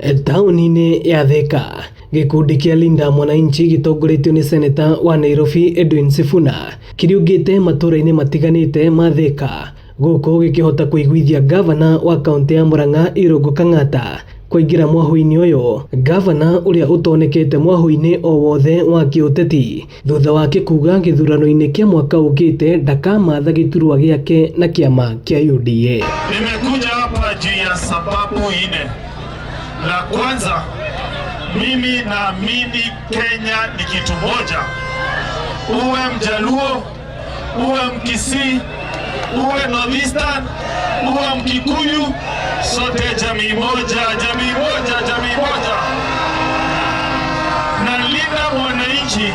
Taũni-inĩ ya Thika, gĩkundi kĩa Linda Mwananchi gĩtongoretio nĩ seneta wa Nairobi Edwin Sifuna kĩriũngĩte matũra-inĩ matiganĩte ma Thika gũkũ gĩkĩhota kũiguithia gavana wa kaũntĩ ya Murang'a Irũngũ Kang'ata kũingĩra mwahũ-inĩ ũyũ. Gavana ũrĩa ũtonekete mwahũ-inĩ o wothe wa kĩũteti thutha wake kuga gĩthurano-inĩ kĩa mwaka ũkĩte ndakamatha gĩturwa gĩake na kĩama kĩa UDA. Nimekuja hapa juu ya sababu nne. La kwanza, mimi naamini Kenya ni kitu moja. Uwe Mjaluo, uwe Mkisii, uwe Northeastern, uwe Mkikuyu, sote jamii moja, jamii moja, jamii moja. Na Linda Mwananchi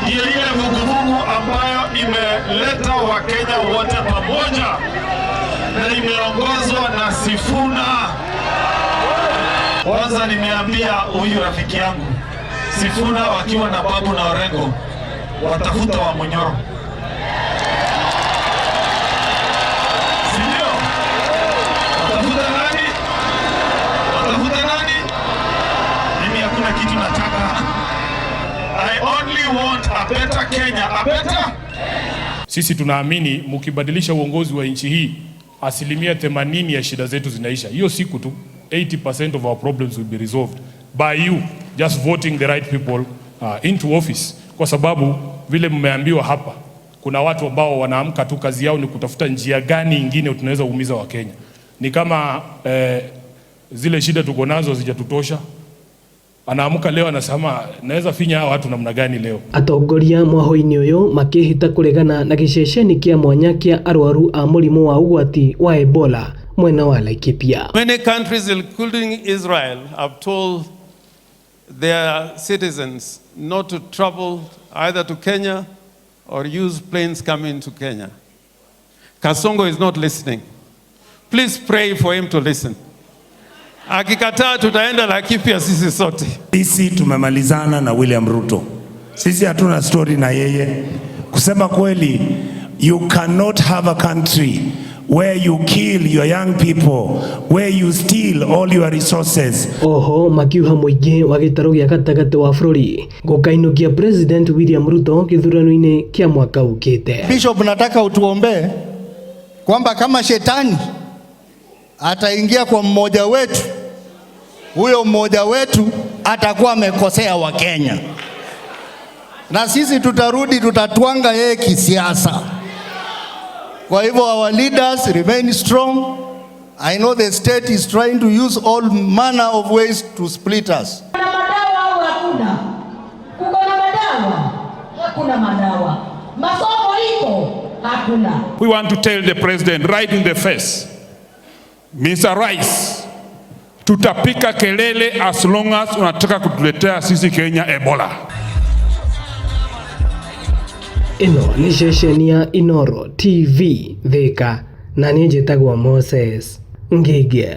ndiyo ile vuguvugu ambayo imeleta Wakenya wote pamoja na imeongozwa na Sifuna. Kwanza nimeambia huyu rafiki yangu Sifuna wakiwa na Babu na Orengo watafuta wa Munyoro, si ndio? Watafuta nani? Watafuta nani? Mimi hakuna kitu nataka. I only want a better Kenya, a better. Sisi tunaamini mkibadilisha uongozi wa nchi hii, 80% ya shida zetu zinaisha. Hiyo siku tu 80% of our problems will be resolved by you just voting the right people into office, kwa sababu vile mmeambiwa hapa, kuna watu ambao wanaamka tu, kazi yao ni kutafuta njia gani ingine tunaweza kuumiza Wakenya. Ni kama zile shida tuko nazo hazijatutosha. Anaamka leo anasema, "Naweza finya hawa watu namna gani leo?" Atongoria mwahũ-inĩ ũyũ makĩhĩta kũregana na gĩceceni kĩa mwanya kĩa arwaru a mũrimũ wa ũgwati wa Ebola mwena wa Laikipia. Many countries, including Israel, have told their citizens not to travel either to Kenya or use planes coming to Kenya. Kasongo is not listening. Please pray for him to listen. Akikataa, tutaenda Laikipia sisi sote. Sisi tumemalizana na William Ruto. Sisi hatuna story na yeye. Kusema kweli, you cannot have a country where you kill your young people, where you steal all your resources. Oho makiuha mũingĩ wa gĩtarũ gĩa gatagatĩ wa bũrũri gũkainũkia President William Ruto gĩthurano-inĩ kĩa mwaka ũkĩte. Bishop, nataka utuombee kwamba kama shetani ataingia kwa mmoja wetu, huyo mmoja wetu atakuwa amekosea Wakenya, na sisi tutarudi, tutatwanga yeye kisiasa. Kwa hivyo our leaders, remain strong. I know the state is trying to use all manner of ways to split us. Kuna madawa au hakuna? Kuko na madawa? Hakuna madawa. Masomo iko? Hakuna. We want to tell the president right in the face, "Mr. Rais, tutapika kelele as long as unataka kutuletea sisi Kenya Ebola." Ĩno nĩ ceceni ya Inoro TV Thika na niĩ njĩtagwo Moses Ngige.